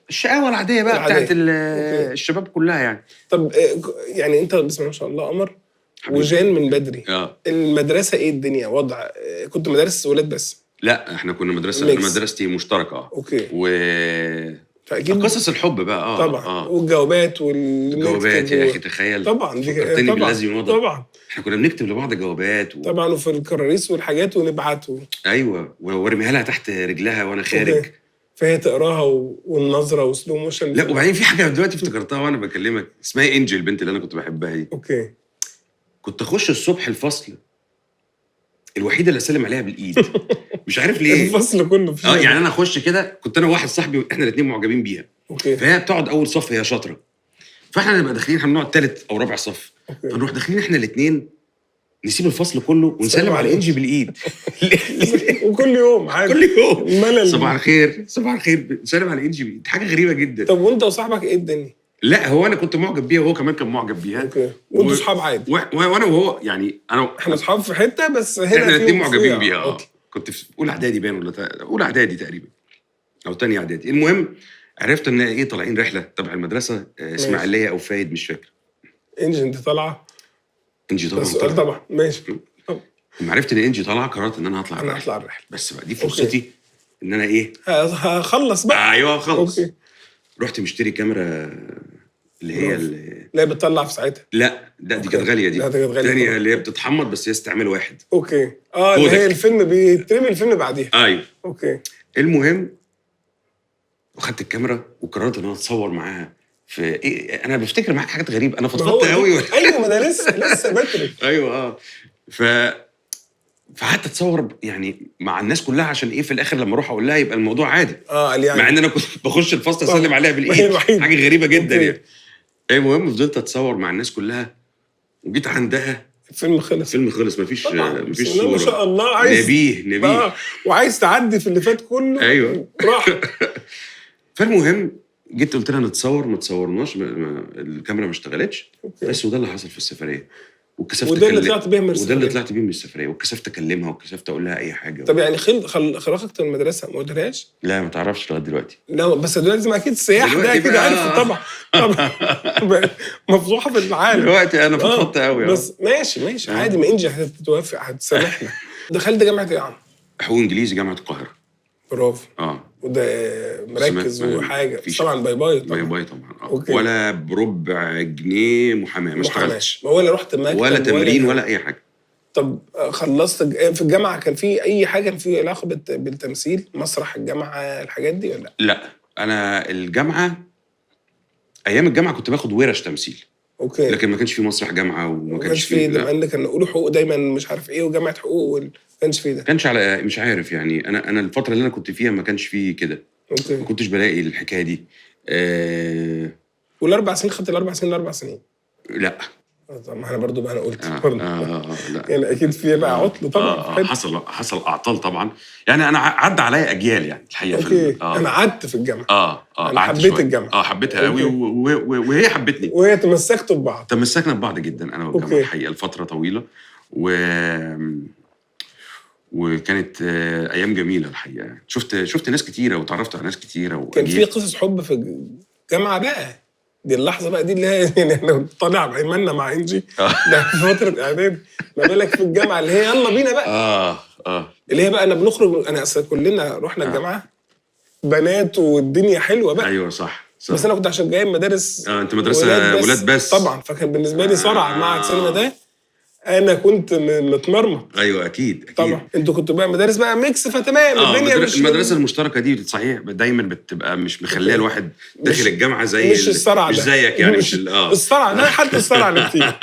الشقاوة العادية بقى العادية. بتاعت okay. الشباب كلها يعني. طب يعني انت بسم الله ما شاء الله قمر حبيبي. وجان من بدري. اه. المدرسة ايه الدنيا وضع؟ كنت مدارس ولاد بس؟ لا، احنا كنا مدرسه، انا mix. مدرستي مشتركة اه. okay. و فاكيد قصص الحب بقى اه. طبعا. اه. والجوابات جوابات يا اخي، تخيل. طبعا دي فكرتني طبعا بالذي مضى. طبعا. احنا كنا بنكتب لبعض جوابات طبعا، وفي الكراريس والحاجات ونبعته. ايوه، وارميها لها تحت رجلها وانا خارج. okay. فهي تقراها والنظرة و slow motion. لا، وبعدين في حاجة دلوقتي افتكرتها وانا بكلمك، اسمها انجي، البنت اللي انا كنت بحبها دي. okay. كنت اخش الصبح الفصل، الوحيدة اللي اسلم عليها بالايد، مش عارف ليه. الفصل كله في اه، يعني انا اخش كده، كنت انا وواحد صاحبي احنا الاثنين معجبين بيها. okay. فهي بتقعد اول صف، هي شاطره، فاحنا نبقى داخلين، احنا بنقعد ثالث او رابع صف. okay. فنروح داخلين احنا الاثنين، نسيب الفصل كله ونسلم على على انجي بالايد. وكل يوم عادي. كل يوم. ملل. صباح الخير، صباح الخير، نسلم على انجي بالايد، حاجة غريبة جدا. طب وانت وصاحبك ايه الدنيا؟ لا، هو انا كنت معجب بيها وهو كمان كان معجب بيها. okay، وانتوا اصحاب عادي؟ وانا وهو يعني انا احنا اصحاب في حتة بس هنا احنا في الاثنين معجبين وفي- بيها اه. okay. كنت في اولى اعدادي باين ولا اولى اعدادي تقريبا او ثانية اعدادي. المهم عرفت ان ايه، طالعين رحله تبع المدرسة اسماعيليه او فايد، مش فاكر. انجي انت طالعه؟ انجي طبعا. ده السؤال. طبعا. طبعا، ماشي. لما عرفت ان انجي طالعه قررت ان انا هطلع انا الرحلة. هطلع الرحله. بس بقى دي فرصتي ان انا ايه هخلص بقى. ايوه، خلص. okay. رحت مشتري كاميرا اللي هي برافو. لا، بتطلع في ساعتها. لا، ده دي okay. كانت غالية دي. لا، دي كانت غالية الثانية طبعا. اللي هي بتتحمض، بس هي استعمال واحد. okay، اه، اللي هي كودك. الفيلم بيترمي الفيلم بعديها. ايوه. okay. المهم وخدت الكاميرا وقررت ان انا اتصور معاها في إيه، انا بفتكر معاك حاجات غريبه، انا ما هو فضفضت قوي. ايوه، ما ده لسه بدري. ايوه اه، فقعدت اتصور يعني مع الناس كلها، عشان ايه؟ في الاخر لما اروح اقول لها يبقى الموضوع عادي. اه، قال يعني مع ان انا كنت بخش الفصل اسلم عليها ما هي بالايد. الوحيدة. حاجة غريبة جدا. okay. يعني المهم فضلت اتصور مع الناس كلها وجيت عندها الفيلم خلص. الفيلم خلص، مفيش طبعا. مفيش بسم الله ما صوره. شاء الله، عايز نبيه نبيه. آه. وعايز تعدي في اللي فات كله. ايوه. راح. فالمهم جيت قلت لها نتصور، ما تصورناش، الكاميرا ما اشتغلتش. okay. بس وده اللي حصل في السفريه، واتكسفت وده اللي طلعت بيه من وده اللي السفرية. طلعت بيه من السفريه، واتكسفت اكلمها واتكسفت اقول لها اي حاجه. طب يعني خرجت من المدرسة ما قلتلهاش؟ لا، ما تعرفش لغاية دلوقتي. لا، بس دلوقتي ما اكيد السياح ده دلوقتي اكيد بقى- عرفوا طبعا طبعا، بقت مفضوحه في العالم. دلوقتي انا فضفضت قوي. بس ماشي ماشي، عادي، ما انجي هتتوافق، هتسامحنا. دخلت جامعه ايه يا عم؟ حقوق انجليزي جامعه القاهره. برافو. اه. وده مركز وحاجه طبعا، bye bye طبعا. bye bye طبعا آه. okay. ولا بربع جنيه محاماه، ما محاماة. اشتغلتش. ما ولا رحت مكتب ولا تمرين ولا اي حاجه. طب خلصت في الجامعة كان في اي حاجه، كان في علاقة بالتمثيل، مسرح الجامعه، الحاجات دي ولا؟ لا، انا الجامعه، ايام الجامعة كنت باخد ورش تمثيل. okay. لكن ما كانش في مسرح جامعه وما ما كانش كانش في في ده، لا. مع ان كان نقول حقوق دايما مش عارف ايه وجامعة حقوق ما كانش في ده. ما كانش على، مش عارف يعني، انا الفترة اللي انا كنت فيها ما كانش فيه كده. okay. ما كنتش بلاقي الحكاية دي. والاربع سنين، خدت الاربع سنين، الاربع سنين؟ لا. طب ما انا برضو بقى انا قلت آه برضو. لا. يعني اكيد في بقى عطل طبعا في حتة. حصل اعطال طبعا، يعني انا عدى عليا اجيال يعني الحقيقة في okay. انا قعدت في الجامعه. أنا قعدت حبيت شوية. الجامعة. اه، حبيتها قوي. okay. وهي حبتني. وهي تمسكتوا ببعض. تمسكنا ببعض جدا انا والجامعة okay. الحقيقة لفترة طويله، وكانت ايام جميلة الحقيقة يعني. شفت ناس كتيرة وتعرفت على ناس كتيرة. كان في وأجيال. قصص حب في الجامعة بقى، دي اللحظة بقى دي اللي هي يعني احنا طالع بايماننا مع انجي ده في فترة اعدادي، ما بالك في الجامعة اللي هي يلا بينا بقى. اه اه. اللي هي بقى انا بنخرج، انا اصل كلنا رحنا الجامعة بنات والدنيا حلوة بقى. ايوه، صح صح. بس انا كنت عشان جاي من مدارس انت مدرسه ولاد بس. طبعا، فكان بالنسبة لي صرع معهد سينما ده، انا كنت متمرمط. ايوه، اكيد اكيد. طبعا انتوا كنتوا بقى مدارس بقى mix، فتمام الدنيا مش المدرسة المشتركة دي صحيح دايما بتبقى مش مخليه الواحد داخل الجامعة زي مش الصرع مش ده زيك يعني، مش الصرع ده، حتى الصرع اللي بتيجي.